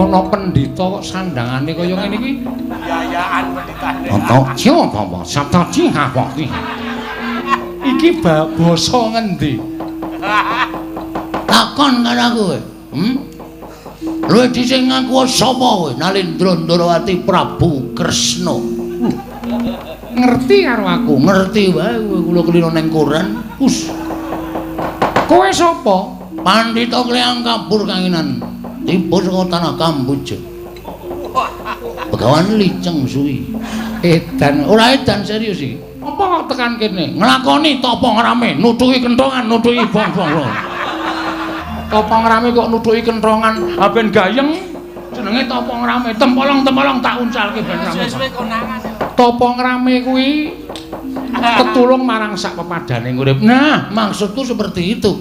Ana pendhita kok sandangane kaya ngene iki. Yayaan pendhitane. Ana siapa sabtaji ngapoti. Iki basa ngendi? Takon karo aku kowe. Hmm? Luwih dhisik ngaku sapa kowe? Nalindra Ndrawati Prabu Kresna. Ngerti karo aku. Ngerti wae kowe, kula kelino ning koran. Us, Kowe sapa? Pandhita Kleyang Kabur Kanginan. Tiba saka tanah Kamboja. Begawan Liceng Suwi. Edan. Ora edan, serius iki. Apa kok tekan kene? Nglakoni tapa ngrame, nutuki kentongan, nutuki bong-bong. Tapa ngrame kok nutuki kentongan, ha ben gayeng. Jenenge tapa ngrame, tempolong-tempolong tak uncalke ben rame. Suwe-suwe konangan. Tapa ngrame kuwi ketulung marang sak pepadane urip. Nah, maksudku seperti itu.